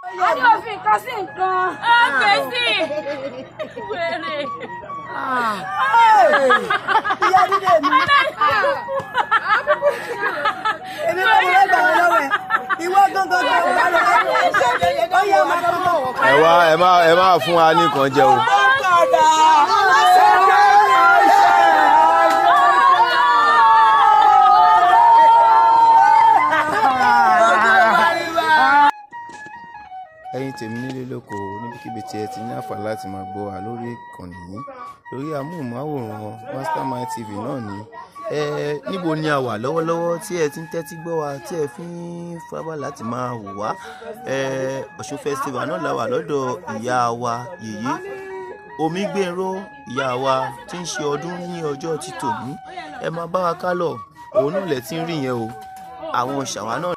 A ní òfin nǹkan sí nǹkan. Ó gbèsè wèrè. Ìyá dídé mi. Èmi kò ní gbà wọn lọ́wọ́ ẹ̀. Ìwọ gángan gan ọ̀gá lọ. Ó yẹ ọmọ kan mọ̀. Ẹ wá, ẹ má fún wa ní nǹkan jẹ o. Ẹ̀yin tèmi nílé lóko, níbikíbi tí ẹ ti ní àǹfààní láti máa gbọ́ wa lórí ìkànnì yìí, lórí amóhùnmáwòrán Mastermind TV náà ni ẹ. Níbo ni a wà lọ́wọ́lọ́wọ́ tí ẹ ti ń tẹ́tí gbọ́ wa, tí ẹ fi ń fábà láti máa wò wá? Ẹ Ọ̀ṣun Festival náà la wà lọ́dọ̀ ìyá wa, Yèyé Omígbèrò, ìyá wa tí ń ṣe ọdún ní ọjọ́ ti tòní. Ẹ máa bá wa ká lọ. Òun náà lẹ ti ń rí yẹn o, àwọn ṣàwá náà.